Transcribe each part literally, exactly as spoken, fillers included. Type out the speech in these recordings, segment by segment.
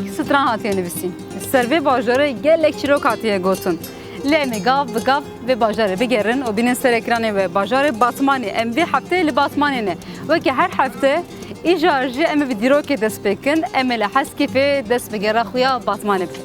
Stran hatiye nivîsîn. Ser vê bajarê gelek çîrok hatiye gotin. Lê em ê gav bi gav vê bajarê bigerin û bînin ser ekranê we. Bajarê Batmanê, em vê hefteyê li Batmanê ne. Weke her hefte, îcar jî em ê bi dîrokê dest pê kin, em ê li Heskîfê dest bi gera xwe ya Batmanê bikin.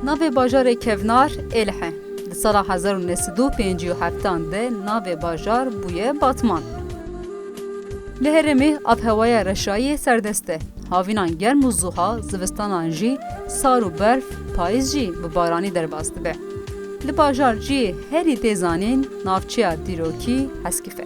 Navê bajarê kevnar Êlih e. Di sala hezar û neh sed û pêncî û heftan de navê bajar bûye Batman. Li herêmê avhewaya reşayê serdest e. Havînan germ û zuha, zivistanan jî sar û berf, payîz jî bi baranî derbas dibe. Li bajar cihê herî tê zanîn navçeya dîrokî Heskîf e.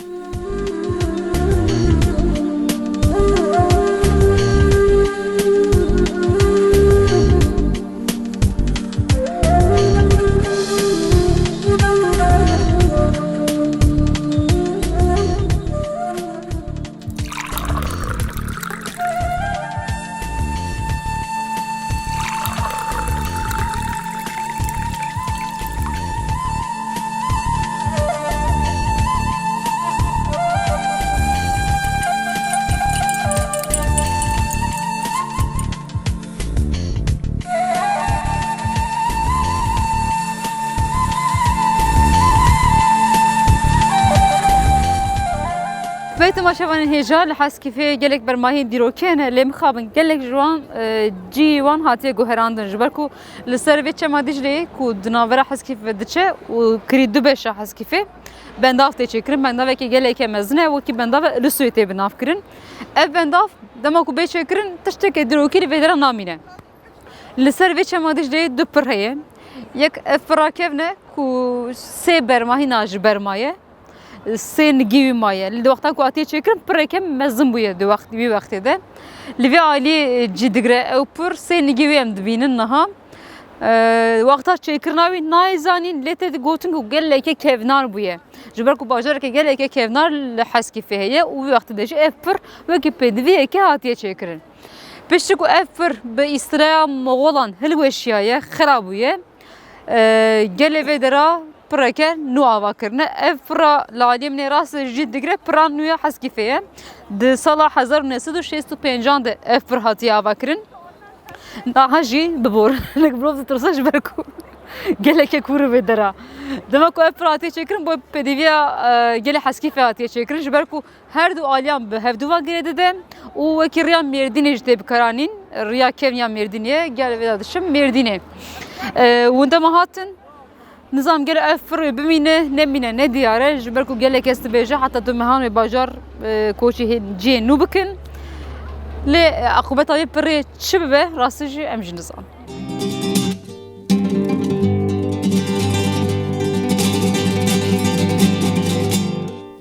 Vê temaşevanên hêja, li Heskîfê gelek bermahiyên dîrokî hene, lê mixabin gelek ji wan, e, cihê wan hatiye guherandin. Ji ber ku li ser vê Çema Dîcleyê ku di navbera Heskîf ve diçe û kirî du beşa Heskîfê, bendav tê çêkirin. Bendavekî gelekî mezin e, wekî bendava Îlîsoyê tê binavkirin. Ev bendav dema ku bê çêkirin, tiştekê dîrokî li vê dera namîne. Li ser vê Çema Dîcleyê du pir heye. Yek ev pira kevn e ku sê bermahî na ji ber maye. Sê nigî wî maye. Li wexta ku hatiye çêkirin, pireke mezin bûye di wext, wî wextê de. Li vê alî, e, cî digire ew pir, sê nigî wî em dibînin niha. E, wexta çêkirina wî nayê zanîn, lê tê di gotin ku geleke kevnar bûye. Ji ber ku bajareke geleke kevnar li Heskîfê heye û wî wextê de jî ev pir wekî pêdiviyeke hatiye çêkirin. Piştî ku ev pir bi îstilaya Moxolan hilweşiyaye, xira bûye, e, gelê vê dera pireke nû ava kirine. Ev pira li aliyê min ê rast cî digire pira nû ya Heskîfê ye. Di sala hezar û neh sed û şêst û pêncan de ev pir hatiye ava kirin. Niha jî bibor. Hinek mirov ditirse ji ber ku geleke kûr e vê dera. Dema ku ev pir hatiye çêkirin, bo pêdiviya, e, gelê Heskîfê hatiye çêkirin. Ji ber ku her du aliyan bi hevdû ve girê dide û wekî riya Mêrdînê jî tê bikaranîn. Riya kevn ya Mêrdînê ye, gel vê de diçim Mêrdînê. E, winda me hatin, nizam gelo ev pir wê bimîne, nemîne, ne diyar e. Ji ber ku gelek kes dibêje, heta tu mehan wê bajar, e, koçî hê-, cihê nû bikin. Lê, e, aqûbeta vê pirê çi bibe, rastî jî em jî nizan.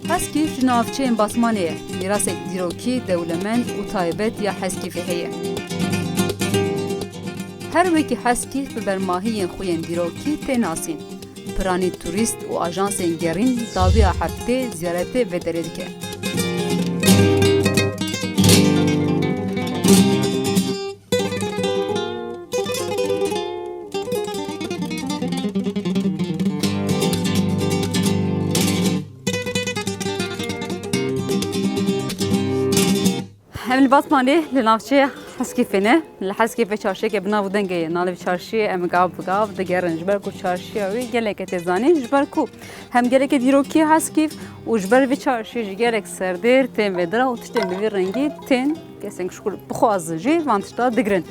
Heskîf ji navçeyên Batmanê ye. Mîrasek dîrokî dewlemend û taybet ya Heskîfê heye. Her wekî Heskîf bi bermahiyên xwe yên dîrokî tê nasîn. Piranî turîst û ajansên gerîn dawiya heftê ziyaretê vê derê dike. Em li Batmanê li navçeya Heskîfê ne. Li Heskîfê çarşiyeke bi nav û dengê ye. Navê çarşiyê em gav bi gav digerin. Ji ber ku çarşiya wî geleke tê zanîn, ji ber ku hem geleke dîrokî Heskîf û ji ber vê çarşiyê jî gelek serdêr tên vê dira û tiştên bi vî rengî tên kesên ku bixwazin jî van tişta digirin.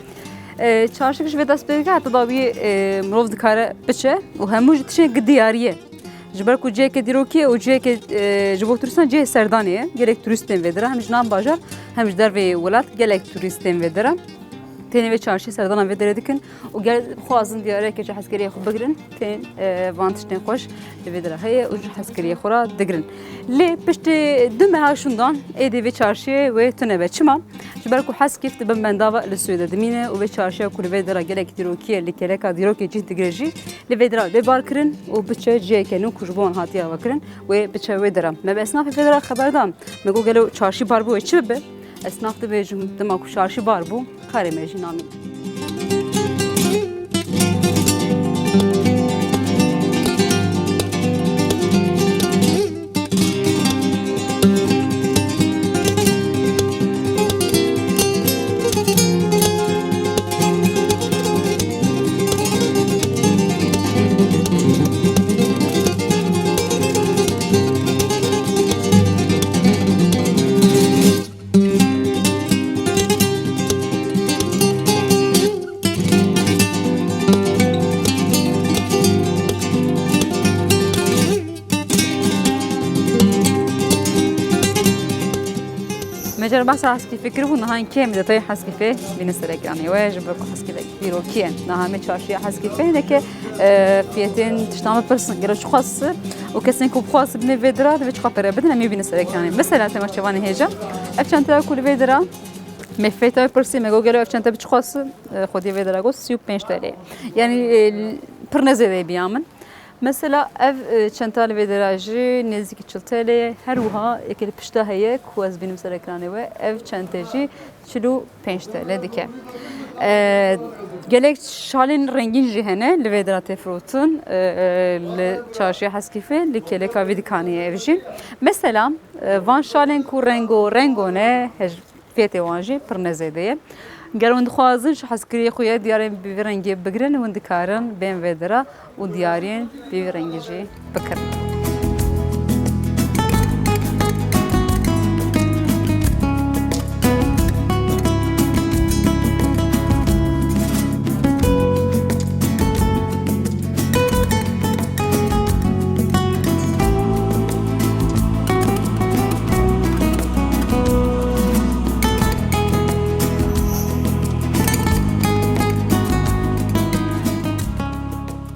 E, çarşik ji vê dest pê dike, heta dawî, e, mirov dikare biçe û hemû jî tiştên gi diyarî ye. Ji ber ku ciheke dîrokî ye û ciheke, e, ji bo turîstan cihê serdanê ye. Gelek turîst tên vê dira, hem ji nav bajar, hem ji derveyê welat gelek turîst tên vê dira. Tên vê çarşiyê serdana vê derê dikin û ger bixwazin diyariyeke ji hezkiriyê xwe bigirin, tên, e, van tiştên xweş li vê dira heye û ji hezkiriyê xwe re digirin. Lê piştî du meha şûndan êdî vê çarşiyê wê tune be. Çima? Ji ber ku Heskîf di bin bendava Îlîsoyê de dimîne û vê çarşiya ku li vê dira gelek dîrokî ye, li kêleka dîrokê cih digire jî, li vê dira bê barkirin û biçe ciheke nû ku ji bo wan hatiye avakirin, wê biçe wê dira. Me bi esnafê vê dira xeber da, me got gelo çarşî bar bû, wê çi bibe? Esnaf dibêjin, dema ku şaşî bar bû, karê me jî namîne. Me cara behsa Heskîfê kiribû, niha em kêm detayê Heskîfê bînin ser ekranê we, ji ber ku Heskîfek dîrokî ye. Niha me çarşiya Heskîfê hineke, e, fiyetên tiştan bipirsin, gelo çiqas û kesên ku bixwastin binê vê dira, divê çiqa pere bidin, em ê bînin ser ekranê. Mesela temaşevanê hêja, ev çenteya ku li vê dira, me fiyeta wê pirsî, me got gelo ev çente bi çiqas, e, xwediyê vê dira got sî û pênc T L. Yanî, e, pir ne zêde ye biya min. Mesela ev, e, çenta li vê dera jî nêzîkî çil T L ye. Her wiha yekê li pişta heye ku ez bînim ser ekranê we. Ev çente jî çil û pênc T L dike. E, gelek şalên rengîn jî hene li vê dera tê firotin. E, e, li çarşiya Heskîfê, li kêleka vî dikanê ye ev jî. Mesela, e, van şalên ku rengo rengo ne, hej-, Fiyetê wan jî pir ne zêde ye. Ger hûn dixwazin ji hezkiriyê xwe ya diyarên bi vî rengî bigirin, hûn dikarin bên vê dira û diyariyên bi vî rengî jî bikirin.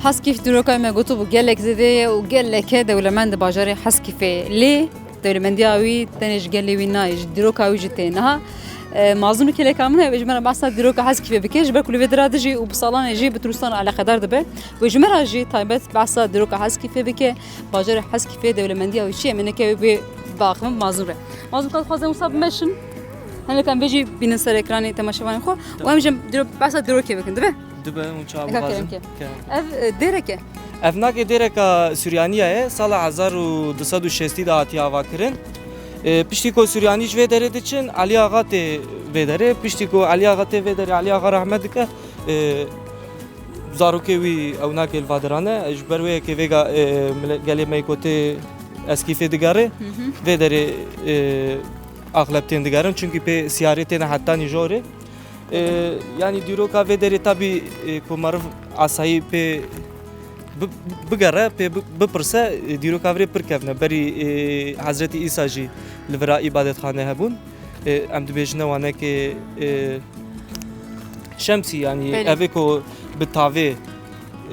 Heskîf dîroka me gotibû gelek zêde ye û geleke dewlemend e bajarê Heskîfê. Lê dewlemendiya wî tenê ji gelê wî nayê, ji dîroka wî jî tê. Niha, e, mazûn û kêleka min heye, wê ji me re behsa dîroka Heskîfê bike, ji ber ku li vê dira dijî û bi salan e jî bi Tûrkistan re eleqedar dibe. Wê ji me re jî taybet behsa dîroka Heskîfê bike, bajarê Heskîfê dewlemendiya wî çi ye, em ê neke wê bê biaxivin mazûn re. Mazûn ka dixwazin wisa bimeşin, hineka em vê jî bînin ser ekranê temaşevanên xwe û em jî dîro-, behsa dîrokê bikin, dibe? Dibe hûn çawa Eka bixwazin? Kerem ke. Kerem. Ev, e, dêrek e? Ev nake dêreka Suryanî ye, sala hezar û du sed û şêstî de hatiye avakirin. E, piştî ku Suryanî ji vê derê diçin, Elî Axa tê vê derê. Piştî ku Elî Axa tê vê derê, Elî Axa rehmet dike, e, zarokê wî ew nake li va dira ne. Ji ber wê yekê vêga, e, mile-, gelê me ku tê Eskîfê digere, Hı hı. vê derê, e, axleb tên digerin. Çunkî pê siyarê têne hetanî jorê. E, yanî dîroka vê derê tabî, e, ku meriv asayî pê bi-, bigere, pê bi-, bipirse, e, dîroka virê pir kevn e. Berî, e, Hezretî Îsa jî li vira îbadetxane hebûn. E, em dibêjine wanekê, e, şemsî, yanî Belê. Evê ku bi tavê,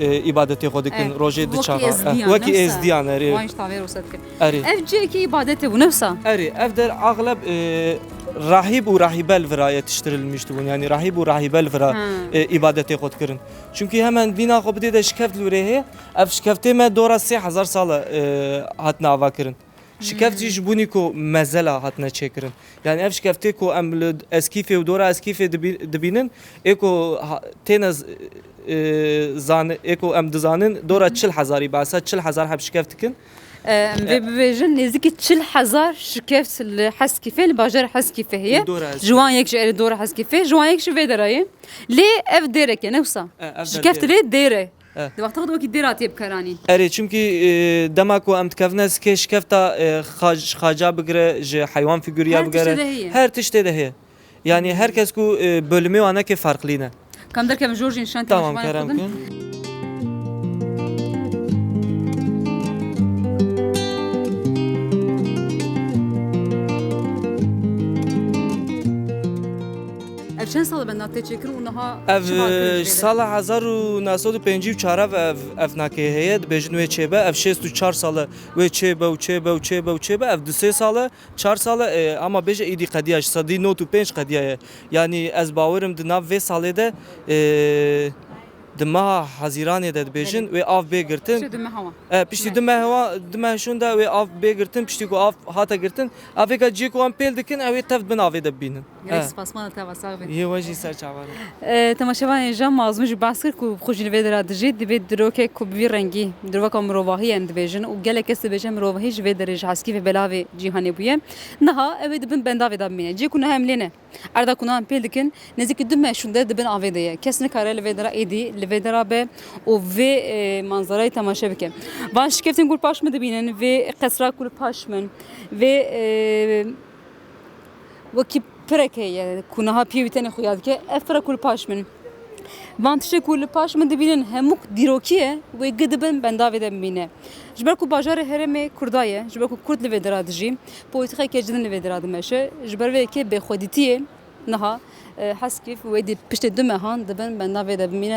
e, îbadetê xwe dikin, Evet. rojê Wekî diçaxa. Êzdiyan, Eh, wekî nefsa. Êzdiyan, erê. Wan ji tavê rose dikin. Erê. Ev cihekî îbadetê bû, nefsa? Erê, ev der axleb, e, rahîb û rahîbe li vira yetiştirilmiş dibûn. Yanî rahîb û rahîbe li vira, Ha. e, îbadetê xwe dikirin. Çunkî hemen dîna xwe bidê de şikeft li virê heye. Ev şikeftê me dora sê hezar sal e, e, hatine avakirin. Şikeft jî Hmm. ji bûnî ku mezela hatine çêkirin. Yani ev şikeftê ku em li Eskîfê û dora Eskîfê dibî-, dibînin, ê ku ha-, têne z-, e, zan-, ê ku em dizanin, dora Hı hı. çil hezarî, behsa çil hezar heb şikeft dikin. E, em vê E, bibêjin, nêzîkî çil hezar şikeft li Heskîfê, li bajarê Heskîfê heye. Li dora Heskîfê. Ji wan yek ji erê dora Heskîfê, ji wan yek ji vê derayê. Lê ev dêrek e, ne wisa? E, ev der Şikeft dêr e. Lê dêr e. E. Di wexta xwe de wekî dêra tê bikarî. Erê, çimkî, e, dema ku em dikevine sikê şikefta, e, xac-, xaca bigire, ji heywan figuriya Her tiştê bigere, de heye. her tiştê de heye. Yani her kes ku, e, bölümê wan neke farklî ne. Kam derkevin jor jî nişan Tamam, temaşevanê kerem xwe din. kin. Ev çend sal e benda tê çêkirin û niha Ev, çi hal kirin e, ji vê de? sala hezar û neh sed û pêncî û çar ev, ev, ev nake heye, dibêjin wê çêbe, ev şêst û çar sal e wê çêbe û çêbe û çêbe û çêbe, ev du sê sal e, çar sal e, e, ama bêje îdî qediya, ji sedî nod û pênc qediya ye. Yanî ez bawerim di nav vê salê de, e, di meha Hezîranê de dibêjin, Belê. wê av bê girtin. Piştî du meha wa. E, piştî Belê. du meha wa, du meh şûn de wê av bê girtin, piştî ku av hate girtin, ev vêka cihê ku em pêl dikin, ew ê tev bin avê de bibînin. Gelek spasmana te va, sax be. Yê we jî ser çavan e. E, temaşevanên hêja, me azmûn jî behs kir ku xwe jî li vê dera dijî, divê dirokek ku bi vî rengî, diroka mirovahî em dibêjin û gelek kes dibêje mirovahî ji vê derê ji heskî ve belavê cîhanê bûye. Niha ew ê di bin bendavê de bimîne. Cihê ku niha em lê ne. Erda ku niha em pêl dikin, nêzîkî du meh şûnde di bin avê de ye. Kes nikare li vê dera êdî, li vê dera be û vê, e, manzarayê temaşe bike. Van şikeftên ku li paş min dibînin, vê qesra ku li paş min, vê, e, wekî pireke ye ku niha piyê wî tenê xuya dike, ev pire ku li paş min. Van tiştê ku li paş min dibînin hemû dîrokî ye, wê gi di bin bendavê de bimîne. Ji ber ku bajarê herêmê Kurda ye, ji ber ku Kurd li vê dera dijî, politiqeke cî din li vê dera dimeşe, ji ber vê yekê bêxwedîtiyê niha, e, Heskîf wê dî piştê du mehan di bin bendavê de bimîne.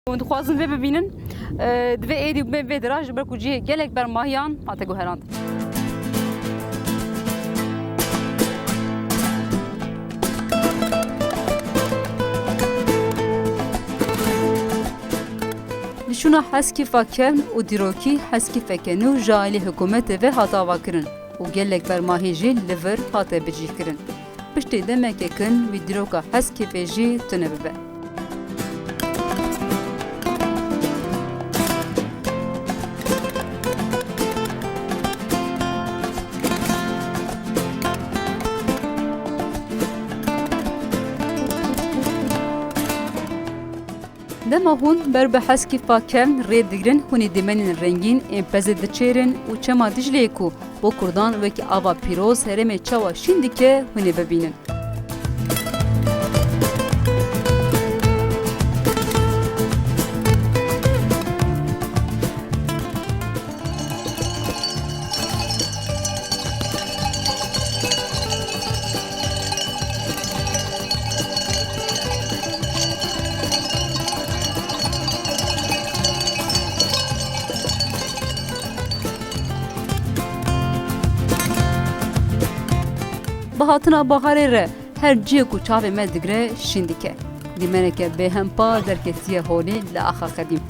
Hûn dixwazin vê bibînin, e, divê êdî bê vê dira, ji ber ku cihê gelek bermahiyan hate guherandin. Nişûna Heskîfa kevn û dîrokî Heskîfeke nû ji alî hikûmetê ve hat avakirin û gelek bermahî jî li vir hate bicîhkirin. Piştî demeke kin wî dîroka Heskîfê jî tune bibe. Dema hûn ber bi Heskîfa kevn rê digrin, hûn ê dîmenên rengîn ên pezê diçêrin û Çema Dîcleyê ku bo kurdan wekî ava pîroz herêmê çawa şîn dike, hûn ê bibînin. Bi hatina baharê re her cihê ku çavê me digre şîn dike. Dîmeneke bêhempa derketiye holê li axa qedîm.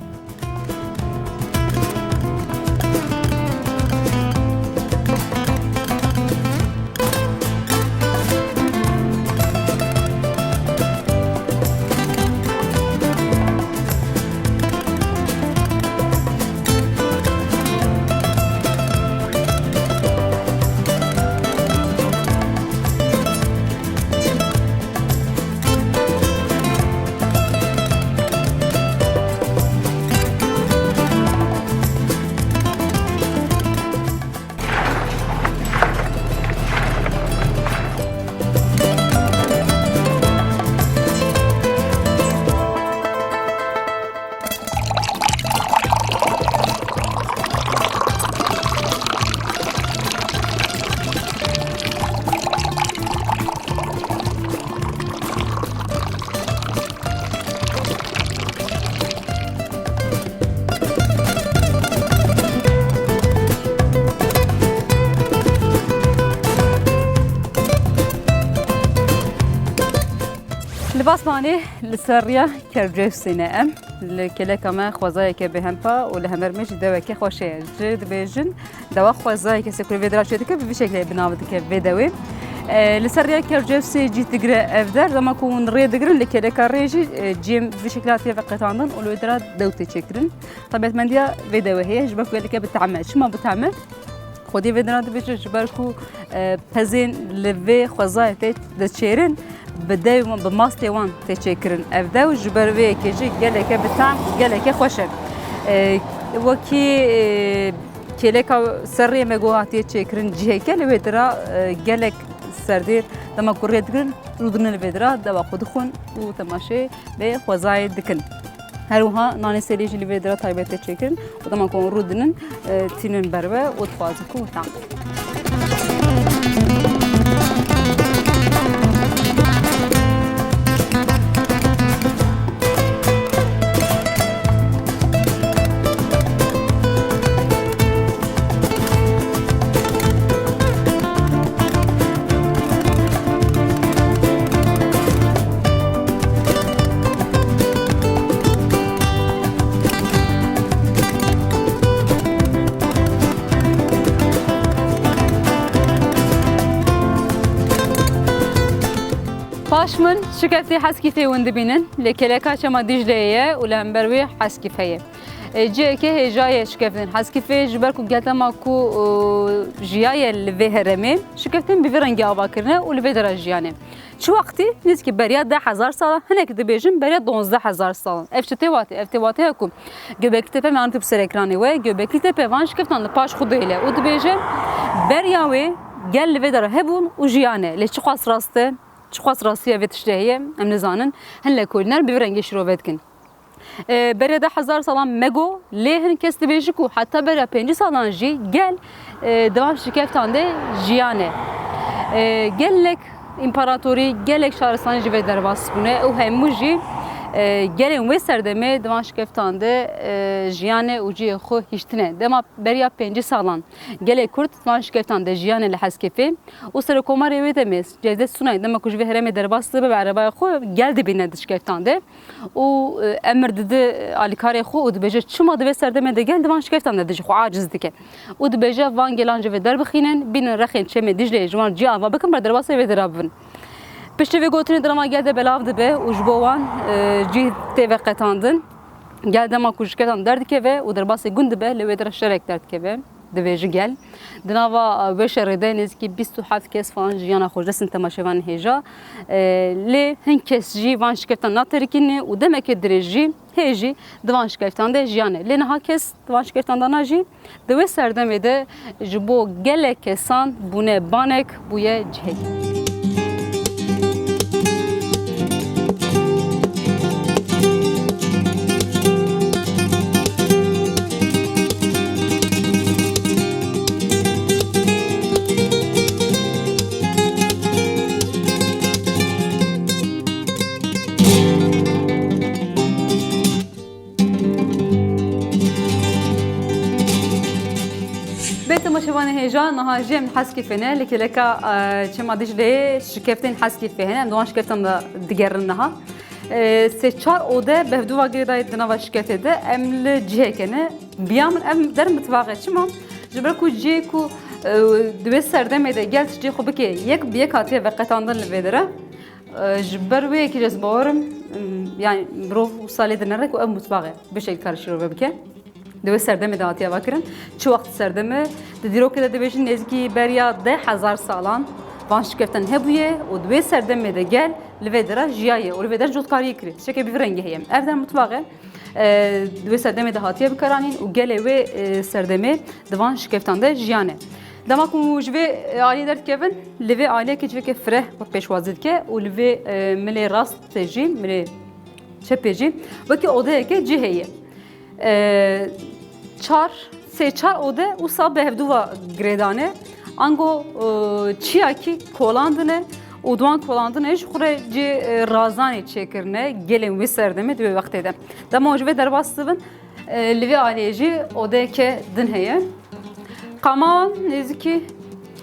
Basmanê li ser riya Kercewsê ne em. Li kêleka me xwezayeke bêhempa û li hemer me jî deweke xweş heye. Ji dibêjin dewa xwezayeke sekurê vê dira çê dike, bi vî şeklê bi nav dike vê dewê. E, li ser riya Kercewsê cî digire ev der, dema ku hûn rê digirin li kêleka rê jî, e, ciyê bi vî şeklê hatiye veqetandin û li wê dira dew tê çêkirin. Tabietmendiya vê dewê heye, ji ber ku geleke bi tehme. Çima bi tehme? Xwedî vê dira dibêje, ji ber ku, e, pezên li vê xwezayê tê diçêrin, bi dew, bi mastê wan tê çêkirin. Ev dew ji ber vê yekê jî geleke bi tehm, geleke xweş e. E, wekî, e, kêleka serrê me got hatiye çêkirin ciheke, li wê dira, e, gelek serdêr dema ku rê digirin, rûdinin li vê dira, dewa xwe dixwin û temaşê vê xwezayê dikin. Her wiha nanê sêlê jî li vê dira taybet tê çêkirin û dema ku rûdinin, e, tînin ber we û dixwazin ku tam. Paş min şikeftê Heskîfê hûn dibînin, li kêleka Çema Dîcleyê ye û li hember wê Heskîf heye. E, cihekê hêja ye şikeftên Heskîfê, ji ber ku gel dema ku, e, jiyaye li vê herêmê, şikeftên bi vî rengî ava kirine û li vê dera jiyane. Çi wextî? Nêzîkî beriya deh hezar salan, hinek dibêjin beriya duwazdeh hezar salan. Ev çi tê watê? Ev tê watê ye ku Göbekli Tepe, me anî bi ser ekranê we, Göbekli Tepe van şikeftan li paş xwe dihêle û dibêje, beriya wê gel li vê dera hebûn û jiyane. Lê çiqas rast e? Çiqas rastiya vê tiştê heye, em nizanin. Hin lêkolîner bi vî rengê şîrove dikin. E, beriya deh hezar salan me got, lê hin kes dibêjin ku heta beriya pêncî salan jî gel, e, di van şikeftan de jiyane. E, gelek împaratorî, gelek şaristanî ji vê derbas bûne û hemû jî, e, gelên wê serdemê di van şikeftan de, e, jiyane û cihê xwe hiştine. Dema beriya pêncî salan gelê Kurd di van şikeftan de jiyane li Heskêfê û Serokomarê wê demê Cevdet Sunay dema ku ji vê herêmê derbas dibe bi erebaya xwe gel dibîne di şikeftan de. Û, e, emir dide, e, alîkarê xwe û dibêje, çima di vê serdemê de gel di van şikeftan de dijî xwe aciz dike. Û dibêje, van gelan ji vê derbixînin, bînin rexên Çemê Dîcleyê ji wan cî ava bikin, ber derbasê vê dera bibin. Piştî vê gotinê di nava gel de belav dibe û ji bo wan, e, cî tê veqetandin. Gel dema ku ji şikeftan derdikeve û derbasê gund dibe, li wê dera şerek derdikeve. Divê ji gel. Di nava, e, wê şerê de nêzîkî bîst û heft kes falan jiyana xwe ji dest in temaşevanên hêja. E, lê hin kes jî van şikeftan naterikîne û demeke dirêj jî hê jî di van şikeftan de jiyane. Lê niha kes di van şikeftan de najî. Di wê serdemê de ji bo gelek kesan bûne banek, bûye cihek. Bê temaşevanê hêja, niha jî em li Heskîfê ne, li kêleka, e, Çema Dîcleyê şikeftên Heskîfê hene, em di wan şikeftan de digerin niha. E, sê çar ode bi hevdû ve girêdayî di nava şikeftê de, em li cihekê ne. Biya min ev der mitvax e. Çima? Ji ber ku cihê ku, e, di wê serdemê de gel tiştê xwe bike, yek bi yek hatiye veqetandin li vê dere. E, ji ber wê yekê jî ez bawer im, em, yani mirov wisa lê dinere ku ev mitvax e. Bi şekil kar şîrove bike. Di wê serdemê de hatiye vekirin. Çi wext serdem e? Di dîrokê de dibêjin nêzîkî beriya deh hezar salan van şikeftan hebûye û di wê serdemê de gel li vê dera jiyaye û li vê der cotkariyê kiriye. Tiştekê bi vî rengî heye. Ev der mitvax e. E, di wê serdemê de hatiye bikaranîn û gelê wê, e, serdemê di van şikeftan de jiyane. Dema ku ji vê, e, aliyê derdikevin, li vê aliyekê civekê fireh pêşwazî dike û li vê, e, milê rast jî, milê çepê jî wekî odeyeke cî heye. E, çar, sê çar ode wisa bi hevdû ve girêdane. Ango, e, çiyakî kolandine û di wan kolandinê ji xwe re cê, e, razanê çêkirine gelên wî serdemê di wê wextê de. Dema ji vê derbas dibin, e, li vê aliyê jî odeyeke din heye. Qama nêzîkî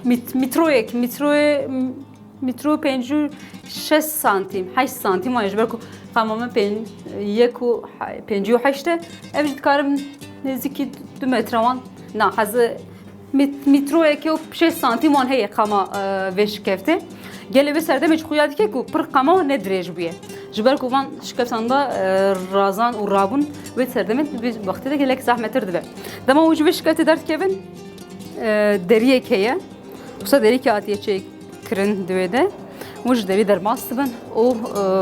mît-, mîtroyek, mîtroyê, m-, Metro pêncî û şeş santîm, heşt santîm wan ji ber ku qama min pên-, yek û he-, pêncî û heşt e. Ev jî dikarim nêzîkî du metre wan, na, hezi met-, metroyeke û şeş santîm wan heye qama, e, vê şikeftê. Gelê vê serdemê jî xuya dike ku pir qama ne dirêj bûye. Ji ber ku van şikeftan de, e, razan û rabûn wê serdemê di vê wextê de gelek zehmettir dibe. Dema hûn ji vê şikeftê derdikevin, e, deriyek heye. Wisa derîkê hatiye çêkirin di wê de. Hûn ji derî derbas dibin û,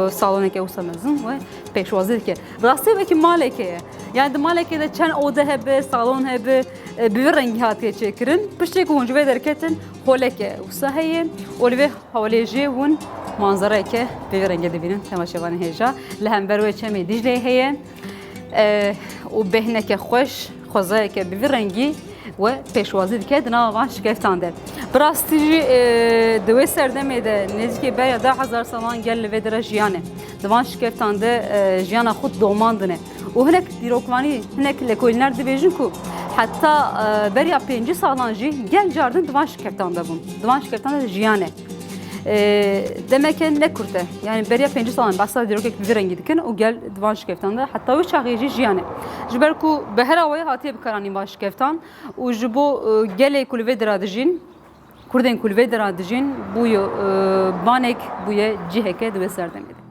e, saloneke wisa mezin wê pêşwazî dike. Rastî wekî malekê ye. Yani di malekê de çend ode hebe, salon hebe, e, bi vî rengî hatiye çêkirin. Piştê ku hûn ji vê derketin, holeke wisa heye û li vê holê jî hûn manzarayeke bi vî rengê dibînin. Temaşevanê hêja, li hember wê çemê Dîcleyê heye. E, û bêhneke xweş, xwezayeke bi vî rengî we pêşwazî dike di nava van şikeftan de. Bi rastî jî, e, di wê serdemê de nêzîkî beriya deh hezar salan gel li vê dera jiyane. Di van şikeftan de, e, jiyana xwe domandine. Û hinek dîrokvanî, hinek lêkolîner dibêjin ku heta, e, beriya pêncî salan jî gel cardin di van şikeftan de bûn. Di van şikeftan de jiyane. E, demeke ne kurt e. Yani beriya pêncî salan behsa dîrokek bi vî rengî dikin û gel di van şikeftan de heta wê çaxê jî jiyane. Ji ber ku bi her awayî hatiye bikaranîn van şikeftan û ji bo, e, gelê ku li vê dera dijîn, Kurdên ku li vê dera dijîn, bûye, e, banek, bûye ciheke di wê serdemê de.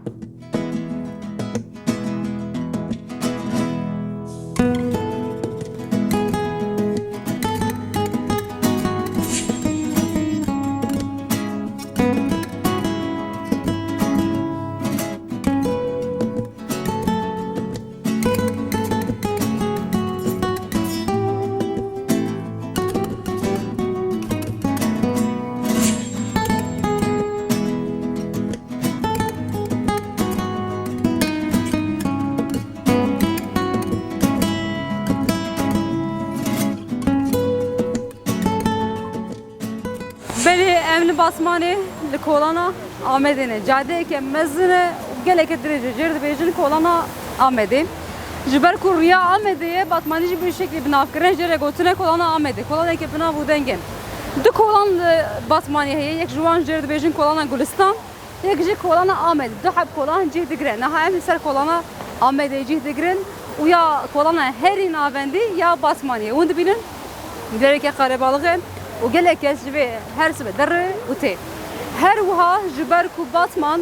Belê em li Batmanê, li kolana Amedê ne. Cadeyeke mezin e û geleke dirêj e. Jêr dibêjin kolana Amedê. Ji ber ku riya Amedê ye, Batmanî jî bi şeklî bi nav kirine, jê re gotine kolana Amedê. Kolaneke bi nav û deng e. Du kolan li Batmanê heye, yek ji wan jêr dibêjin kolana Gulistan. Yek ji kolana Amedê, du heb kolan cih digire. Niha em li ser kolana Amedê cih digirin û ya kolana herî navendî ya Batmaniyê. Hûn dibînin geleke qerebalix e û gelek kes ji vê her sibe derê û tê. Her wiha ji ber ku Batman,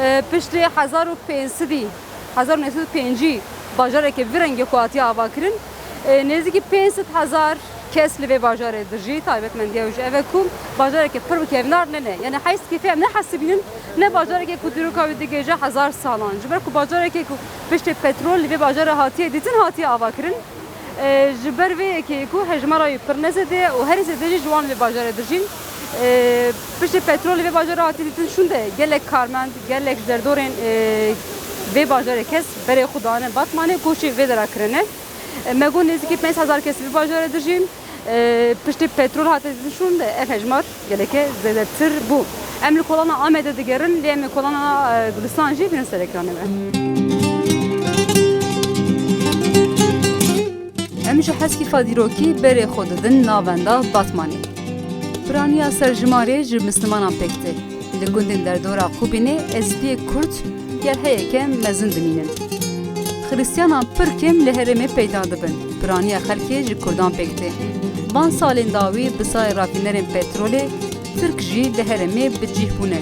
e, piştî hezar û pênc sedî, hezar û neh sed û pêncî bajareke vî rengê ku hatiye avakirin, e, nêzîkî pênc sed hezar kes li vê bajarê dijî, taybetmendiya wî jî ev e ku bajareke pir bi kevnar nene. Yani heyst kêfê em nehesibînin, ne bajareke ku dîroka wî digihêje hezar salan. Ji ber ku bajareke ku piştê petrol li vê bajarê hatiye dîtin, hatiye avakirin. E, ji ber vê yekê ku hejmara wî pir ne zêde ye û herî zêde jî ji wan li vê bajarê dijîn. E, piştê petrol li vê bajarê hatiye dîtin şûnde gelek karmend, gelek ji derdorên, e, vê bajarê kes berê xwe dane Batmanê, koçê vê dera kirine. Me got nêzîkî pênc hezar kes li vî bajarê dijîn. E, piştî petrol hate dîtin şûnde ev hejmar geleke zêdetir bû. Em li kolana Amedê digerin, lê em ê kolana, e, Gulistan jî bînin ser ekranê me. Em ji Heskîfa dîrokî berê xwe didin navenda Batmanê. Piraniya serjimarê ji Mislimanan pêk tê. Li gundên derdora Qubînê ezidiyê Kurd gel heyeke mezin dimînin. Xiristiyanan pir kêm li herêmê peyda dibin. Piraniya xelkê ji Kurdan pêk tê. Van salên dawî bi sayê rafînerên petrolê Tirk jî li herêmê bi cih bûne.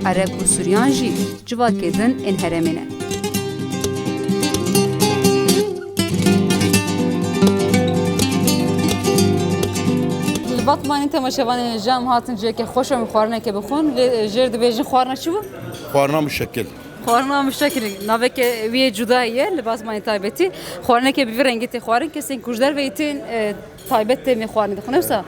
Ereb û Suryan jî civakê din ên herêmê ne. Li Batmanê temaşevanê hêja em hatin ciheke xweş em xwarineke bixwin. Lê jêr dibêjin xwarina çi bû? Xwarina muşekil. Xwarina muşekil. Naveke wî yê cuda ye li Batmanê taybetî. Xwarineke bi vî rengî tê xwarin. Kesên ku ji derveyî tên, e, taybet tê vê xwarinê dixwin. Wisa,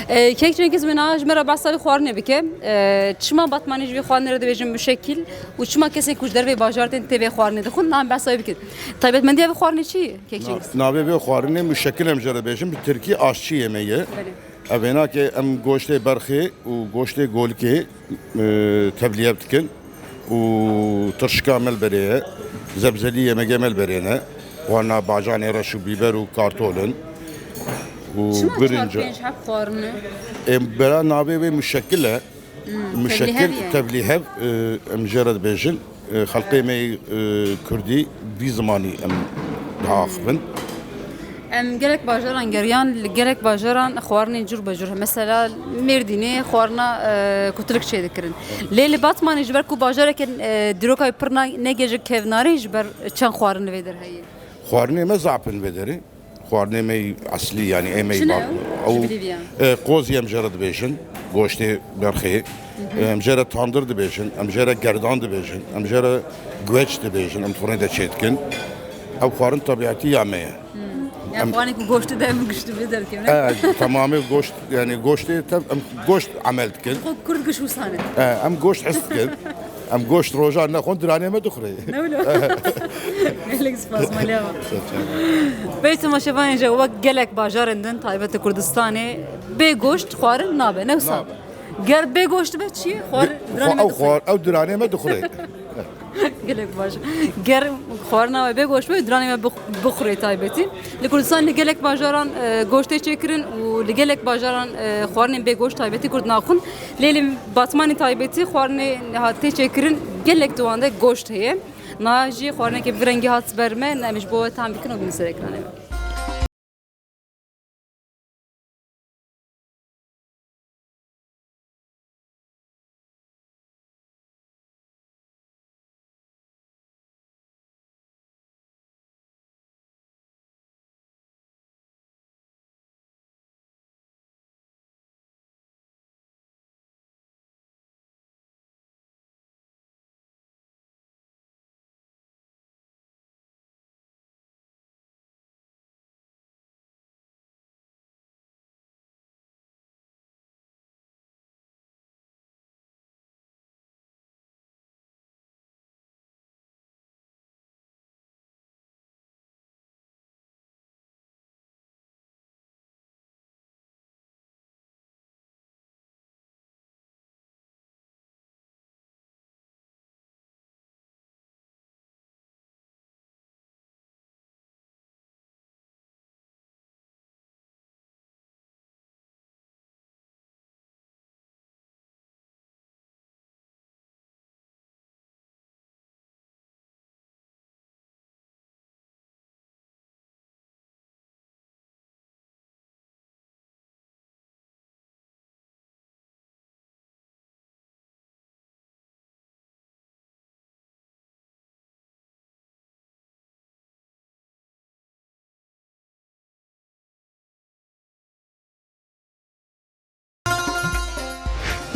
e, kek Cengiz, min a ji me re behsa vê xwarinê bike. E, çima Batmanî ji vê xwarinê re dibêjin muşekil û çima kesên ku ji derveyî bajar tên tê vê xwarinê dixwin? Em behsa wê bikin. Taybetmendiya vê xwarinê çi ye? Kek Cengiz. Na-, navê vê xwarinê muşekil em jê re dibêjin, bi tirkî aşçî yemeği ye. Belê. Ev ênakê em goştê berxê û goştê golikê, e, tevliye dikin û tirşika me li berê ye, zebzelî yemegê me li berê ne. Wana bacanê reş û bîber û kartol in û birinc. Çima çar pênc heb xwarin e? E, bera navê wê muşekil e. Muşekil, tevlîhev, e, em jê re dibêjin. E, xelkê me yê, e, kurdî vî zimanî em diaxivin. Em gelek bajaran geriyan, li gelek bajaran xwarinên cur be cur. Mesela Mêrdînê xwarina, e, kutulik çêdikirin. Lê li Batmanê ji ber ku bajareke, e, dîroka wî pir na-, ne gelek kevnar e, ji ber çend xwarin li vê der heye? Xwarinê me zaf in vê derê. Xwarinê me yê eslî, yanî ê me yê... Çi ne? Ew, ji bilî viya, e, qozî em jê re dibêjin, goştê berxê. Hı hı. E, em jê re tandir dibêjin, em jê re gerdan dibêjin, em jê re gueç dibêjin, em di firnê de çêdikin. Ew xwarin tebîetî ya me ye. Hmm. Ya em xwarinê ku goştê de em giştî vê derkevin. E, temamê goşt, yanî goştê tev, em goşt emel dikin. Xwe kurd giş wisa ne. E, em goşt his dikin. Em goşt rojan nexwin, diranê me dixwire. Ne wilo? Gelek spas, maliya we. Belê temaşevanên hêja, wek gelek bajarên din taybet Kurdistanê bê goşt xwarin nabe, ne wisa? Nabe. Ger bê goşt be çi ye? Xwarin, diranê me dixwire. Ew xwar-, ew diranê me dixwire. Gelek baş. Ger xwarina we bê goşt be, diranê me bix-, bixwire taybetî. Li Kurdistan li gelek bajaran, e, goşt tê çêkirin û li gelek bajaran, e, xwarinên bê goşt taybetî Kurd naxwin. Lê li Batmanê taybetî xwarinê niha tê çêkirin, gelek di wan de goşt heye. Niha jî xwarineke bi vî rengî hat ber me, em ji bo we tam dikin û bînin ser ekranê me.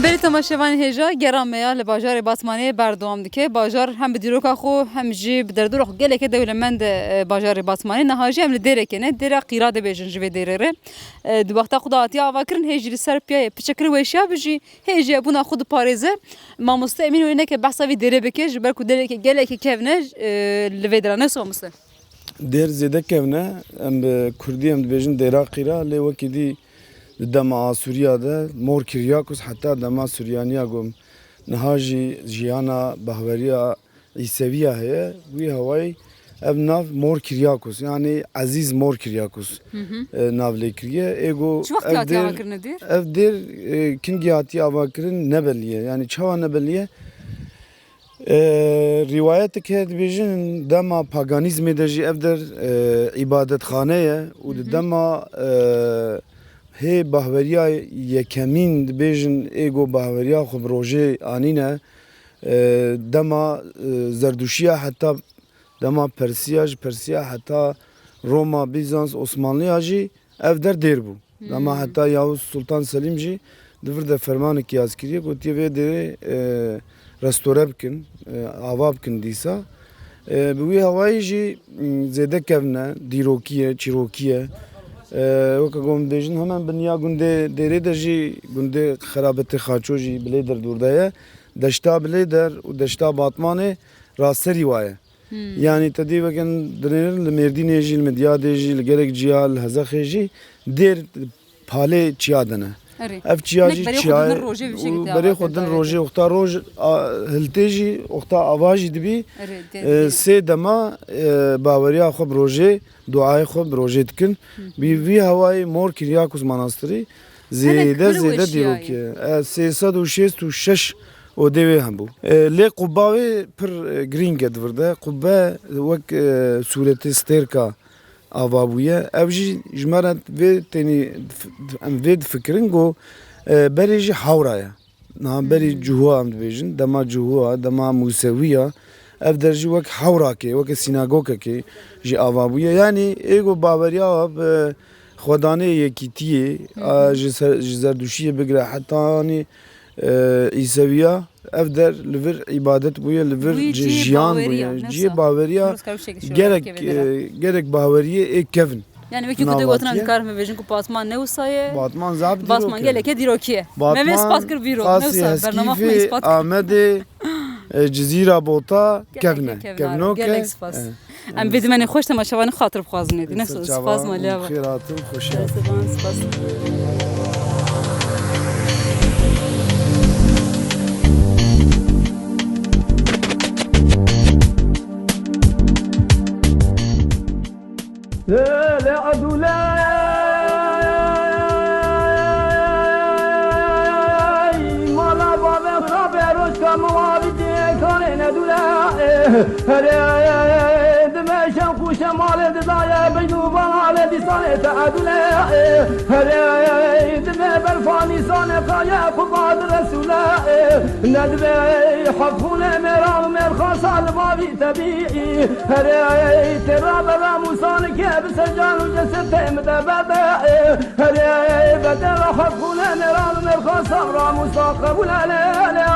Belê temaşevanên hêja, gera me ya li bajarê Batmanê berdewam dike. Bajar hem bi dîroka xwe hem jî bi derdora xwe gelekê dewlemend e, e, bajarê Batmanê. Niha jî em li dêrekê ne, dêra Qîra dibêjin ji vê dêrê re. E, di wexta xwe de hatiye avakirin, hê jî li ser piya ye. Piçekir weşiya bi jî, hê jî hebûna xwe diparêze. Mamoste Emîn wê neke behsa vî dêrê bike, ji ber ku dêrekê gelekê kevn e, e, li vê dêra. Ne wisa mamoste? Dêr zêde kevn e, em bi kurdî em dibêjin dêra Qîra, lê wekî dî di dema Asûriya de Mor Kiryakus heta dema Suryaniya ku niha jî jiyana bahweriya Îseviya heye, wî hewayî ev nav Mor Kiryakus, yanî Ezîz Mor Kiryakus, Hı hı. e, nav lê kiriye. Ê ku Çi wextî ev hatiye dêr, avakirine dêr? Ev dêr, e, kingî hatiye avakirin ne belî ye. Yanî çawa ne belî ye? E, rîwayetek heye dibêjin dema paganîzmê de jî ev der, e, îbadetxane ye û di Hı hı. dema, e, hê bahweriya yekemîn dibêjin ê ku bahweriya xwe bi rojê anîne, e, dema, e, Zerdûşiya heta dema Persiya, ji Persiya heta Roma, Bîzans, Osmanliya jî ev der dêr bû. Dema Hmm. heta Yavuz Sultan Selim jî di vir de fermanekî yaz kiriye, gotiye vê derê, e, restore bikin, e, ava bikin dîsa. E, bi wî hewayî jî, m, zêde kevn e, dîrokî ye, çîrokî ye. E, weke ku em dibêjin hemen bi niya gundê dêrê de jî, gundê Xerabetê Xaço jî bilê der dûr de ye. Deşta bilê der û deşta Batmanê raserî wa ye. Hmm. Yanî te dî weke dinêrin li Mêrdînê jî, li Midyadê jî, li gelek ciya, li Hezexê jî dêr palê çiya de ne. Erê. Ev çiya Nek jî berê xwe çiya din rojê bi şekilde û berê xwe din rojê, oxta roj, a, hiltê jî, oxta ava jî dibî, Erê, dê, e, dê. sê dema, e, baweriya xwe bi rojê, duayê xwe bi rojê dikin. Hı hı. Bi vî hewayê Mor Kiryakus Manastırî Zêde zêde dîrokî ye. E, sê sed û şêst û şeş odê wê hebû. E, lê qubba wê pir, e, girîng e di vir de. Qubbe wek, e, sûretê stêrka ava bûye. Ev jî ji me re vê tenê dif-, em vê difikirin ku, e, berê jî hewra ye. Niha berî Cihûa em dibêjin, dema Cihûa, dema Mûsewî ya, ev der jî wek hewrakê, weke sînagogekê jî ava bûye. Yanî ê ku baweriya bi xwedanê yekîtiyê, a, ji ser, ji Zerdûşiyê bigire heta anî, e, Îsewiya, ev der li vir îbadet bûye, li vir ji-, jiyan bûye. Cihê baweriya gerek, e, gerek baweriyê ê kevn. Yani wekî ku tu gotin, em dikarin bibêjin ku Batman ne wisa ye? Batman zaf dîrok e. Batman gelekê dîrokî ye. Me vê spas kir vîro. Ne wisa bernama xwe me îspat kir. Amedê, e, Cizîra Bota, kevne. Kevnok e. Gelek spas. Em vê dimenê xweş temaşevanê xatir bixwazin êdî. Ne wisa spas malî ava. Xêr hatin, xweşî hatin. Spas. Lê, lê, edûley, mala bavê xwe bê roşka min wa bîtê karê nedûley. Herê, dime şem xûşe malê didaye, beydû balê dîsanê te edûley. Herê, dime berfa nîsanê qaye, qubad Resûlê. Nedibê hef xûnê mêran û mêrxasa li bavî te bî. Herê têra be ramûsanikê bi secan û cesedê min de berde. Herê be têra hef xûnê mêran û mêrxasa ramûsa qebûle lê lê.